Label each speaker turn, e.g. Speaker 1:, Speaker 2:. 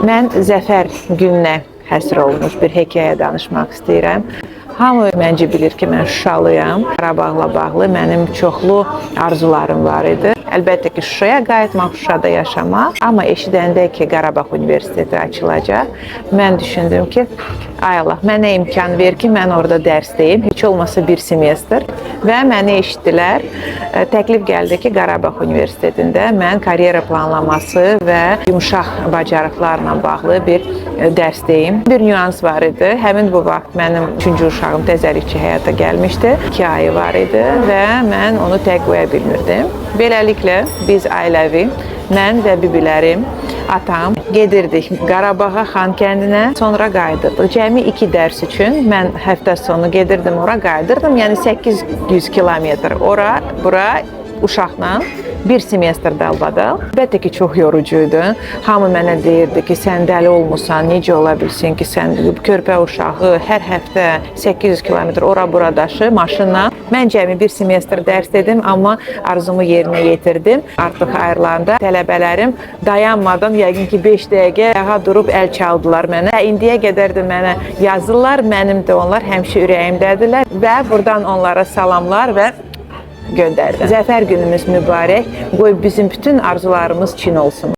Speaker 1: Mən Zəfər gününə həsr olunmuş bir hekayə danışmaq istəyirəm. Hamı məncə bilir ki, mən Şuşalıyam. Qarabağla bağlı mənim çoxlu arzularım var idi. Əlbəttə ki, Şuşaya qayıtmaq, Şuşada yaşamaq. Amma eşidəndə ki, Qarabağ Universiteti açılacaq, mən düşündüm ki, ay Allah, mənə imkan ver ki, mən orada dərs deyim, heç olmasa bir semestr. Və məni eşitdilər. Təklif gəldi ki, Qarabağ Universitetində mən karyera planlaması və yumşaq bacarıqlarla bağlı bir dərs deyim. Bir nüans var idi. Həmin bu vaxt mənim üçüncü uşağım təzəlikcə həyata gəlmişdi. 2 ayı var idi və mən onu tək qoya bilmirdim. Beləliklə biz ailəvi, mən və bibilərim, atam gedirdik Qarabağa, Xankəndinə, sonra qayıdırdıq. Cəmi 2 dərs üçün mən həftə sonu gedirdim ora, qayıdırdım. Yəni 800 kilometr ora, bura uşaqla bir semestr dalbadal. Əlbəttə ki, çox yorucu idi. Hamı mənə deyirdi ki, sən dəli olmusan, necə ola bilsin ki, sən körpə uşağı hər həftə 800 kilometr ora-bura daşı maşınla. Mən cəmi bir semestr dərs dedim, amma arzumu yerinə yetirdim. Artıq ayrılanda tələbələrim dayanmadan yəqin ki 5 dəqiqə ayağa durub əl çaldılar mənə. İndiyə qədər də mənə yazırlar, mənim də onlar həmişə ürəyimdədirlər və buradan onlara salamlar və göndərdim. Zəfər günümüz mübarək. Qoy bizim bütün arzularımız çin olsun.